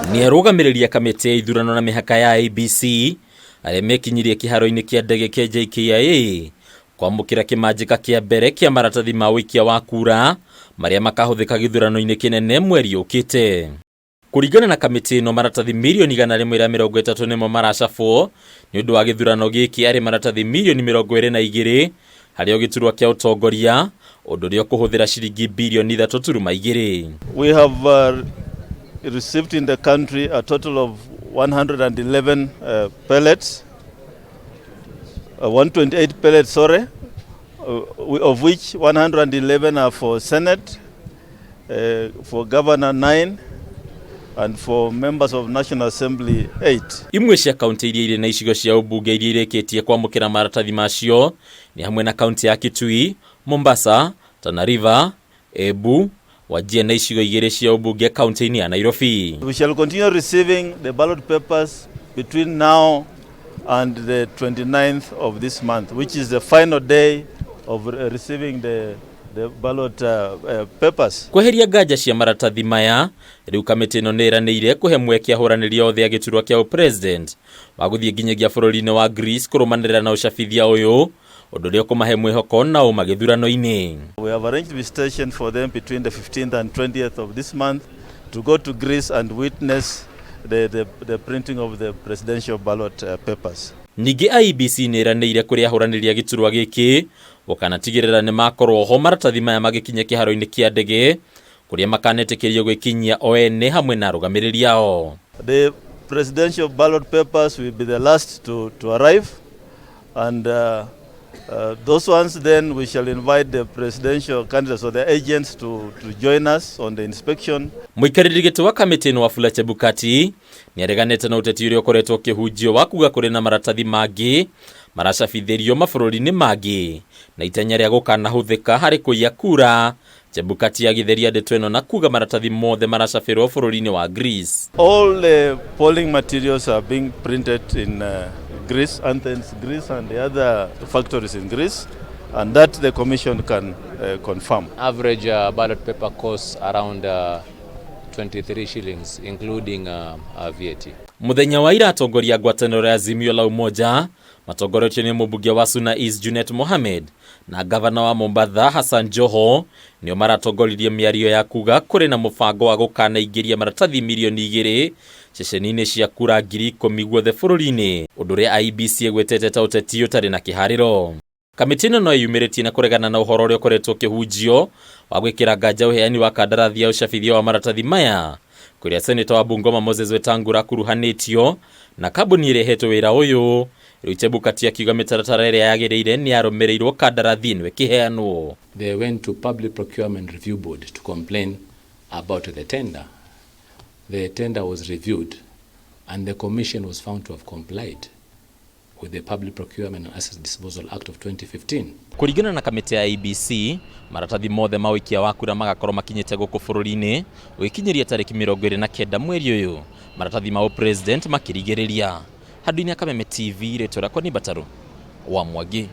Nĩ arũgamĩrĩri a kamĩtĩ ya ithurano na mĩhaka ya IEBC arĩa mekinyirie kĩharo-inĩ kĩa ndege kĩa JKIA kwamũkĩra kĩmanjĩka kĩa mbere kĩa maratathi ma ũikia wa kura marĩa makahũthĩka gĩthurano-inĩ kĩnene mweri ũkĩte. Kũringana na kamĩtĩ ĩno, maratathi mirioni 130 nĩmo maracabwo nĩ ũndũ wa gĩthurano gĩkĩ, arĩ maratathi mirioni 22 harĩ o gĩturwa kĩa ũtongoria, ũndũ ũrĩa ũkũhũthĩra ciringi birioni 3.2. We have received in the country a total of 111 pellets, 128 pellets, sorry, of which 111 are for Senate, for Governor 9, and for members of National Assembly 8. Imwe cia kaunti iria irĩ na icigo cia ũmbunge iria irĩkĩtie kwamũkĩra maratathi macio nĩ hamwe na kaunti ya Kitui, Mombasa, Tana River, Embu, Wajir na icigo igĩrĩ cia ũmbunge kaunti-inĩ ya Nairobi. We shall continue receiving the ballot papers between now and the 29th of this month, which is the final day of receiving the ballot papers. Kweheria nganja cia maratathi maya, rĩu kamĩtĩ ĩno nĩ ĩranĩire kũhe mweke ahũranĩri othe a gĩturwa kĩa ũpresident wa gũthiĩ nginyagia bũrũri-inĩ wa Greece kũrũmanĩrĩra na ũcabithia ũyũ, ũndũ ũrĩa ũkũmahe mwĩhoko na ũma gĩthurano-inĩ. We have arranged visitation for them between the 15th and 20th of this month to go to Greece and witness the printing of the presidential ballot papers. Ningĩ IEBC nĩ ĩranĩire kũrĩ ahũranĩri a gĩturwa gĩkĩ gũkanatigĩrĩra nĩ makorwo ho maratathi maya magĩkinya kĩharo-inĩ kĩa ndege kũrĩa makanetĩkĩrio gwĩkinyia o ene hamwe na arũgamĩrĩri ao. The presidential ballot papers will be the last to arrive, and those ones then we shall invite the presidential candidates or the agents to join us on the inspection. Mũikarĩri gĩtĩ wa kamĩtĩ ĩno Wafula Chebukati nĩ areganĩte na ũteti ũrĩa ũkoretwo ũkĩhunjio wa kuga kũrĩ na maratathi mangĩ maracabithĩrio mabũrũri-inĩ mangĩ na itanya rĩa gũkanahũthĩka harĩ kũiya kura. Chebukati agĩtheria ndeto ĩno na kuga maratathi mothe maracabĩrwo bũrũri-inĩ wa Greece. All the polling materials are being printed in Greece, Athens, Greece, and the other factories in Greece, and that the Commission can confirm. Average ballot paper costs around 23 shillings, including VAT. Muthenya wa ira, atongoria a ngwatanĩro ya Azimio la Umoja matongoretio nĩ mũmbunge wa Suna East Junet Mohamed na gavana wa Mombatha Hassan Joho nĩo maratongoririe mĩario ya kuga kũrĩ na mũbango wa gũkanaingĩria maratathi mirioni 2 ceceni-inĩ cia kura 10,000 guothe bũrũri-inĩ, ũndũ ũrĩa IEBC ĩgwetete ta ũteti ũtarĩ na kĩharĩro. Kamĩtĩ ĩno no ĩyumĩrĩtie na kũregana na ũhoro ũrĩa ũkoretwo ũkĩhunjio wa gwĩkĩra nganja ũheani wa kandarathi ya ũcabithia wa maratathi maya, kũrĩa seneta wa Bungoma Moses Wetangula akuruhanĩtio na kambuni ĩrĩa ĩhetwo wĩra ũyũ. Rĩu Chebukati akiuga mĩtaratara ĩrĩa yagĩrĩire nĩ yarũmĩrĩirwo kandarathi ĩno ĩkĩheanwo. They went to Public Procurement Review Board to complain about the tender. The tender was reviewed and the commission was found to have complied with the Public Procurement and Assets Disposal Act of 2015. Kũringana na kamĩtĩ ya IEBC, maratathi mothe ma ũikia wa kura magakorwo makinyĩte gũkũ bũrũri-inĩ gũgĩkinyĩria tarĩki 29 mweri ũyũ, maratathi ma ũpresident makĩrigĩrĩria. Handũ-inĩ ya Kameme TV, rĩtwa rĩakwa nĩ Mbataru wa Mwangi.